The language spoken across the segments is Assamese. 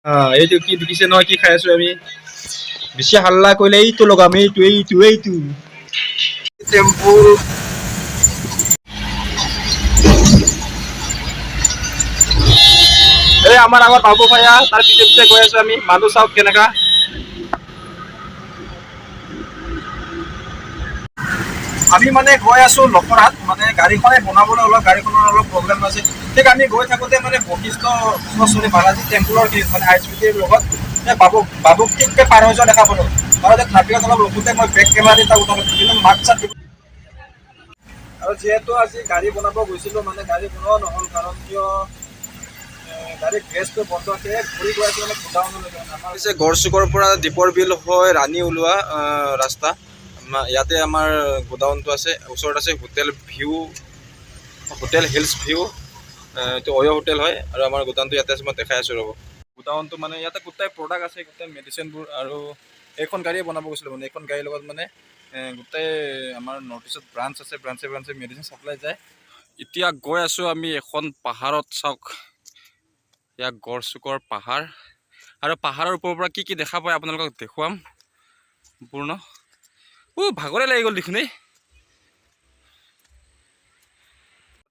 এইটো কি দেখিছে নহয়, কি খাই আছো আমি। বেছি হাল্লা কৰিলে এইটো লগাম, এইটো এইটো এইটো টেম্পুল। এই আমাৰ আগত বাবু ভাইয়া, তাৰ পিছে পিছে গৈ আছো আমি। মানুহ চাওক কেনেকা। আমি মানে গৈ আছো লখৰাত, মানে গাড়ীখনে বনাবলৈ অলপ গাড়ীখনৰ অলপ প্ৰব্লেম আছে। ঠিক আমি গৈ থাকোঁতে মানে বশিষ্ঠ, চৰি, বালাজী টেম্পুলৰ খিনিত, মানে I S B টিৰ লগত এই বাবুক ঠিককৈ পাৰ হৈ যোৱা দেখা পালোঁ। আৰু ট্ৰাফিকত অলপ ৰখোঁতে মই বেক কেমেৰা দি তাক উঠালোঁ, কিন্তু মাত চাত দিব। আৰু যিহেতু আজি গাড়ী বনাব গৈছিলোঁ, মানে গাড়ী বনোৱা নহ'ল, কাৰণ কিয় গাড়ীৰ গেছটো বন্ধ আছে। ঘূৰি গৈ আছোঁ মানে গোডাউনলৈকে। আমাৰ হৈছে গড়চুকৰ পৰা দীপৰ বিল হৈ ৰাণী ওলোৱা ৰাস্তা। ইয়াতে আমাৰ গোডাউনটো আছে। ওচৰত আছে hotel view, hotel hills view, এইটো অয় হোটেল হয়। আৰু আমাৰ গোডাউনটো ইয়াতে আছে, মই দেখাই আছোঁ ৰ'ব। গোডাউনটো মানে ইয়াতে গোটেই প্ৰডাক্ট আছে, গোটেই মেডিচিনবোৰ। আৰু এইখন গাড়ীয়ে বনাব গৈছিলোঁ, মানে এইখন গাড়ীৰ লগত মানে গোটেই আমাৰ নৰ্থ ইষ্টত ব্ৰাঞ্চ আছে, ব্ৰাঞ্চে ব্ৰাঞ্চে মেডিচিন চাপ্লাই যায়। এতিয়া গৈ আছোঁ আমি এখন পাহাৰত। চাওক, ইয়াত গড়চুকৰ পাহাৰ আৰু পাহাৰৰ ওপৰৰ পৰা কি কি দেখা পায় আপোনালোকক দেখুৱাম সম্পূৰ্ণ। ভাগৰে লাগি গ'ল দেখোন। এই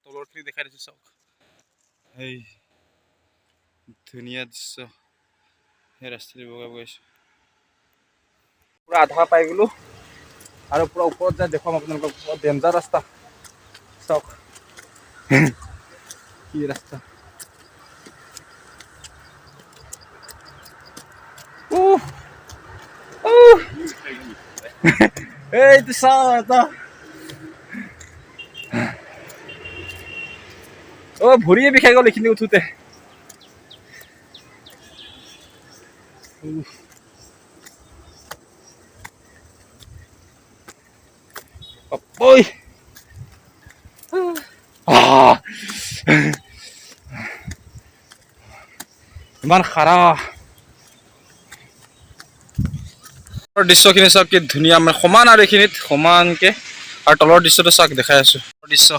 তলৰখিনি দেখাই দিছোঁ, চাওক। এই ধুনীয়া দৃশ্য। সেই ৰাস্তাদি বগাই বগাইছোঁ, পূৰা আধা পাই গ'লোঁ আৰু পূৰা ওপৰত যাই দেখুৱাম আপোনালোকক। বৰ ডেঞ্জাৰ ৰাস্তা, চাওক কি ৰাস্তা। উহ, উহ। এইটো চাওঁ এটা। অ' ভৰিয়ে বিষাই গ'ল এইখিনি উঠোতে। উফ। ঐ, আহ! ইমান খাৰা দৃশ্যখিনি চাওক, কি ধুনীয়া, মানে সমান আৰু এইখিনিত সমানকে। আৰু তলৰ দৃশ্যটো চাওক, দেখাই আছো দৃশ্য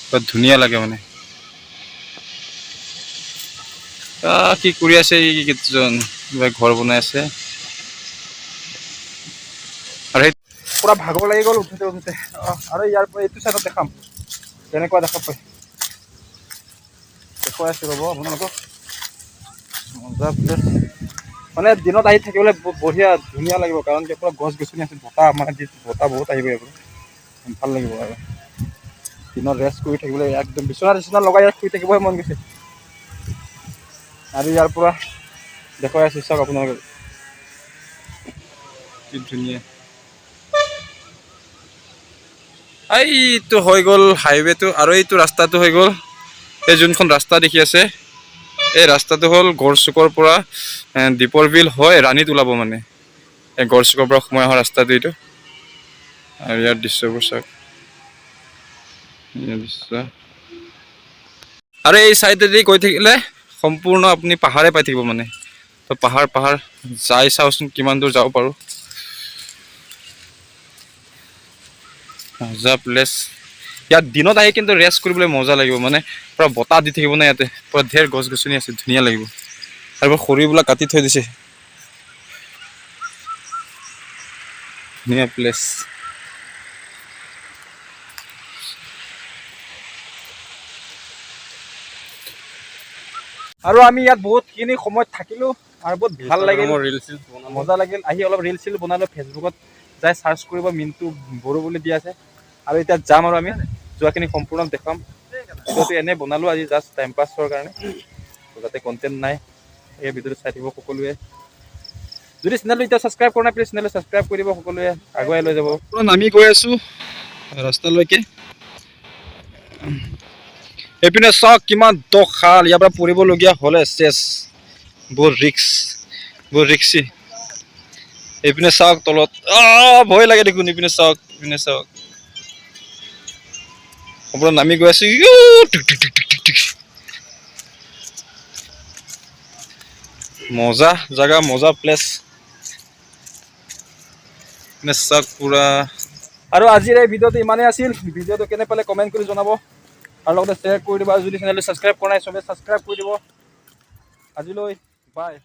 বৰ ধুনীয়া লাগে মানে। কি কৰি আছে এই কেইজন? কিবা ঘৰ বনাই আছে। আৰু সেই পুৰা ভাগৰ লাগি গ'ল উঠোতে উঠোতে। আৰু ইয়াৰ পৰা এইটো চাইডত দেখাম কেনেকুৱা দেখা পায়, দেখুৱাই আছো ৰ'ব আপোনালোকক। মজা প্লেচ, মানে দিনত আহি থাকিবলৈ বঢ়িয়া ধুনীয়া লাগিব, কাৰণ কি পুৰা গছ গছনি আছে, বতাহ মানে বতাহ বহুত আহিব ইয়াৰ পৰা, ভাল লাগিব। আৰু দিনত ৰেষ্ট কৰি থাকিবলৈ একদম বিচনা চিচনা লগাই ইয়াত শুই থাকিবহে মন গৈছে। আৰু ইয়াৰ পৰা দেখুৱাই আছো, চাওক আপোনালোকে কি ধুনীয়া। এইটো হৈ গ'ল হাইৱেটো আৰু এইটো ৰাস্তাটো হৈ গ'ল, এই যোনখন ৰাস্তা দেখি আছে, এই ৰাস্তাটো হ'ল গড়চুকৰ পৰা দীপৰ বিল হৈ ৰাণীত ওলাব, মানে এই গড়চুকৰ পৰা সোমাই অহা ৰাস্তাটো এইটো। আৰু ইয়াৰ দৃশ্যবোৰ চাওক, ইয়াৰ দৃশ্য। আৰু এই চাইডেদি গৈ থাকিলে সম্পূৰ্ণ আপুনি পাহাৰে পাই থাকিব, মানে তো পাহাৰ পাহাৰ যাই চাওচোন কিমান দূৰ যাব পাৰোঁ। মজা প্লেচ। ইয়াত দিনত আহি কিন্তু ৰেষ্ট কৰিবলৈ মজা লাগিব, মানে পুৰা বতাহ দি থাকিব না ইয়াতে, পুৰা ধেৰ গছ গছনি আছে, ধুনীয়া লাগিব। আৰু খৰিবিলাক কাটি থৈ দিছে, ধুনীয়া প্লেচ। আৰু আমি ইয়াত বহুতখিনি সময় থাকিলোঁ আৰু বহুত ভাল লাগিল, ৰিল চিল বনালো। মজা লাগিল আহি অলপ ৰিল চিল বনালোঁ। ফেচবুকত যাই চাৰ্চ কৰিব, মিণ্টু বড়ো বুলি দিয়া আছে। আৰু এতিয়া যাম আৰু আমি যোৱাখিনি সম্পূৰ্ণ দেখুৱাম। ভিডিঅ'টো এনেই বনালোঁ আজি জাষ্ট টাইম পাছৰ কাৰণে, যাতে কণ্টেণ্ট নাই। এই ভিডিঅ'টো চাই থাকিব সকলোৱে। যদি চেনেলটো এতিয়া ছাবস্ক্ৰাইব কৰা নাই, প্লিজ চেনেলটো ছাবস্ক্ৰাইব কৰি দিব, সকলোৱে আগুৱাই লৈ যাব। পুৰা নামি গৈ আছোঁ ৰাস্তালৈকে। এইপিনে চাওক কিমান দ খাল, ইয়াৰ পৰা পৰিবলগীয়া হ'লে চেচ, বহুত ৰিক্স, বহুত ৰিক্সি। এইপিনে চাওক তলত, ভয় লাগে দেখোন। এইপিনে চাওক, এইপিনে চাওক, সম্পূৰ্ণ নামি গৈ আছো। ইউ, টুক টুক টুক টুক টুক টুক। মজা জাগা, মজা প্লেচ। চাওক পুৰা। আৰু আজিৰ এই ভিডিঅ'টো ইমানেই আছিল। ভিডিঅ'টো কেনে পালে কমেণ্ট কৰি জনাব। আৰু লগতে শ্বেয়াৰ কৰি দিব। আৰু যদি চেনেলটো ছাবস্ক্ৰাইব কৰা নাই, চবে ছাবস্ক্ৰাইব কৰি দিব। আজিলৈ বাই।